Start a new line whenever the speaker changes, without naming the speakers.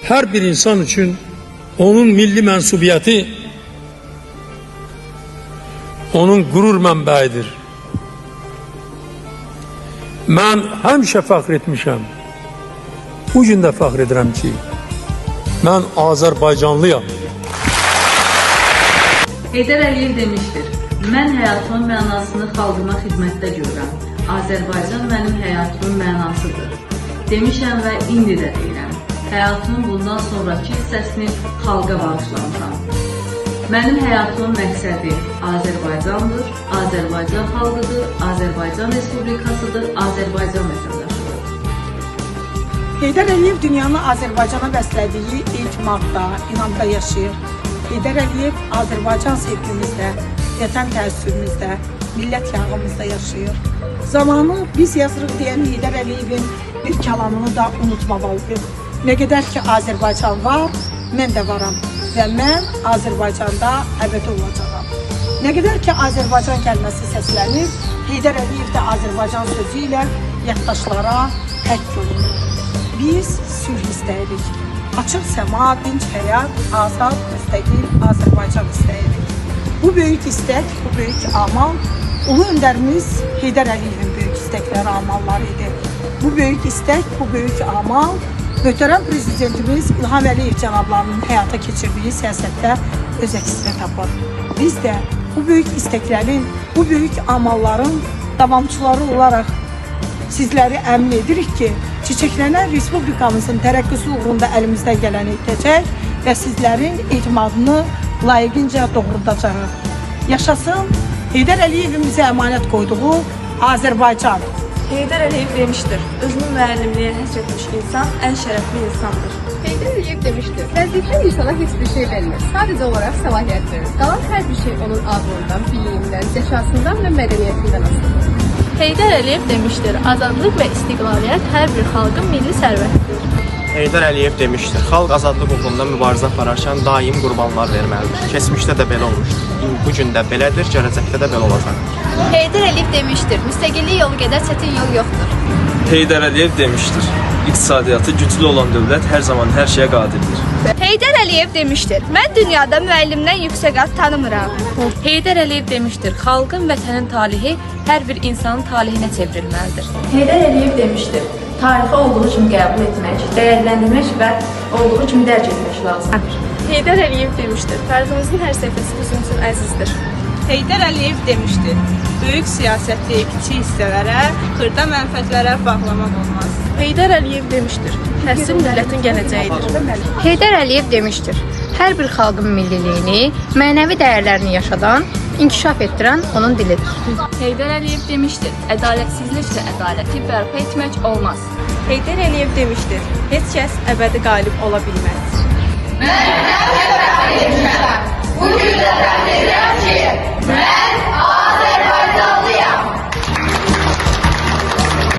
Hər bir insan üçün onun milli mənsubiyyəti onun qürur mənbəyidir. Mən həmişə fəxr etmişəm. Bu gün də fəxr edirəm ki, mən Azərbaycanlıyam.
Heydər Əliyev demişdir: "Mən həyatımın mənasını xalqıma xidmətdə görürəm. Azərbaycan mənim həyatımın mənasıdır." Demişəm və indi də deyirəm. Həyatımın bundan sonrakı hissəsini xalqa bağışlamışam. Mənim həyatımın məqsədi Azərbaycandır, Azərbaycan xalqıdır, Azərbaycan Respublikasıdır, Azərbaycan vətəndaşıdır.
Heydər Əliyev dünyanı Azərbaycana bəslədiyi etimadda, inamda yaşayır. Heydər Əliyev Azərbaycan sevgimizdə, vətən təəssübümüzdə, millət yağımızda yaşayır. Zamanı biz yazırıq deyən Heydər Əliyevin bir kəlamını da unutmamalıyıq. Nə qədər ki Azərbaycan var, mən də varam və mən Azərbaycanda əbədi olacağam. Nə qədər ki Azərbaycan kəlməsi səslənir, Heydər Əliyev də Azərbaycan sözü ilə yaddaşlara həkk olunur. Biz sülh istəyirik. Açıq səma, dinc həyat, azad, müstəqil Azərbaycan istəyirik. Bu böyük istək, bu böyük amal Ulu öndərimiz Heydər Əliyevin böyük istəkləri, amalları idi. Bu böyük istək, bu böyük amal möhtərəm prezidentimiz İlham Əliyev cənablarının həyata keçirdiyi siyasətdə öz əksini tapır. Biz də bu böyük istəklərin, bu böyük amalların davamçıları olaraq sizləri əmin edirik ki, çiçəklənən respublikamızın tərəqqisi uğrunda əlimizdən gələni edəcək və sizlərin etimadını layiqincə doğrultacağıq. Yaşasın Heydər Əliyevin bizə əmanət qoyduğu Azərbaycan.
Heydər Əliyev demişdir: "Özünü müəllimliyə həsr etmiş insan ən şərəfli insandır."
Heydər Əliyev demişdir: "Vəzifə insana heç bir şey vermir. Sadəcə olaraq səlahiyyət verir. Qalan hər bir şey onun ağlından, biliyindən, zəkasından və mədəniyyətindən asılıdır."
Heydər Əliyev demişdir: "Azadlıq və istiqlaliyyət hər bir xalqın milli sərvətidir."
Heydər Əliyev demişdir: "Xalq azadlıq uğrunda mübarizə apararkən daim qurbanlar verməlidir. Keçmişdə də belə olmuşdur. Bu gün də belədir, gələcəkdə də belə olacaqdır."
Heydər Əliyev demişdir: "Müstəqillik yolu qədər çətin yol yoxdur."
Heydər Əliyev demişdir: "İqtisadiyyatı güclü olan dövlət hər zaman hər şeyə qadirdir."
Heydər Əliyev demişdir: "Mən dünyada müəllimdən yüksək ad tanımıram."
Heydər Əliyev demişdir: "Xalqın, vətənin talehi hər bir insanın talehinə çevrilməlidir."
Heydər Əliyev demişdir: "Tarixi olduğu kimi qəbul etmək, dəyərləndirmək və olduğu kimi dərk etmək lazımdır." Heydər Əliyev demişdir: "Tariximizin hər səhifəsi bizim üçün əzizdir."
Heydər Əliyev demişdir: "Böyük siyasəti kiçik hissələrə, xırda mənfəətlərə bağlamaq olmaz."
Heydər Əliyev demişdir: "Təhsil millətin gələcəyidir."
Heydər Əliyev demişdir: "Hər bir xalqın milliliyini, mənəvi dəyərlərini yaşadan, inkişaf etdirən onun dilidir."
Heydər Əliyev demişdir: "Ədalətsizliklə ədaləti bərpa etmək olmaz."
Heydər Əliyev demişdir: "Heç kəs əbədi qalib ola bilməz."
Mən